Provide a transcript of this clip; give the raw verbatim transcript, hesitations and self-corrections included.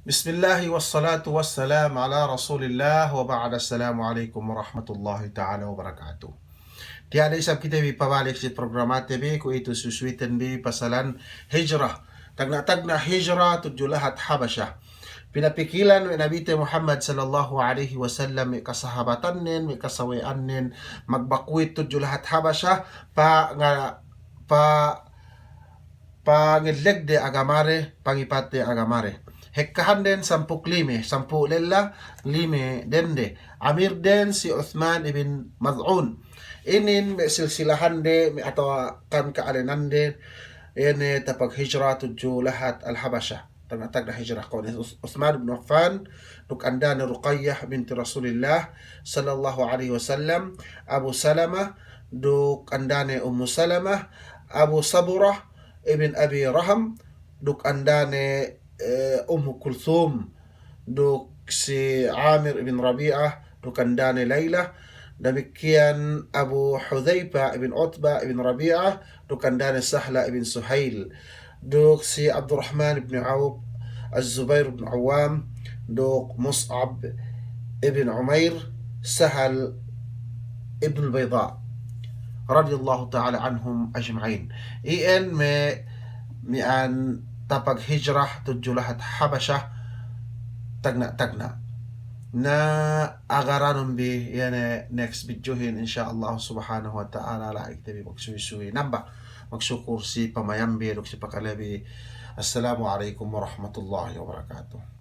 Bismillah wassalatu wassalam ala rasulillah wa ba'd, assalamu alaikum warahmatullahi ta'ala wabarakatuh. Tiya' da isab kite bi pabalik si programate bi, kuwe'itu susuwiten bi pasalan hijrah. Tagna'-tagna' hijrah tudju lahat Habasha. Pinapikilan we' Nabite Muhammad sallallahu alaihi wasallam me' kasahabatannen, me' kasawe'annen, magbakuwit tudju lahat Habasha, pa nga-, pa pangellegde agamade, pangipatte agamade. Hekkahanden sampū' lime, sampū' lella, lime dende. Amirden si Uthman ibn Mad'un. Inin me' silsilahande, me' atawa kan ka'alenande, ine tapaghijra tudju lahat al-Habasha. Tagna'-tagna' hijra. Kuwe' ne Us-, Uthman ibn Affan, duk andane Ruqayyah binti Rasulillah sallallahu alaihi wasallam, Abu Salamah, duk andane Ummu Salamah, Abu Saburah, ibn Abi Raham, duk andane, eh, Ummu Kulthum, duk si Amir ibn Rabi'ah, duk andane Layla, damikkiyan Abu Hudhayfa ibn Utba ibn Rabi'ah, duk andane Sahla ibn Suhayl, duk si Abdurrahman ibn Awf, Az-Zubair ibn Awwam, duk Mus'ab ibn Umair, Sahal ibn al-Bayda, radiyallahu ta'ala anhum ajma'in. Iyan me' miya'an tapaghijra tudju lahat Habasha tagna'-tagna'. Na agaranun bi iye ne next videohin, insha Allah subhanahu wa ta'ala, la'i kite bi magsuwi-suwi namba. Magsukur si pamayambi duk si pakalebi. Assalamu alaikum warahmatullahi wabarakatuh.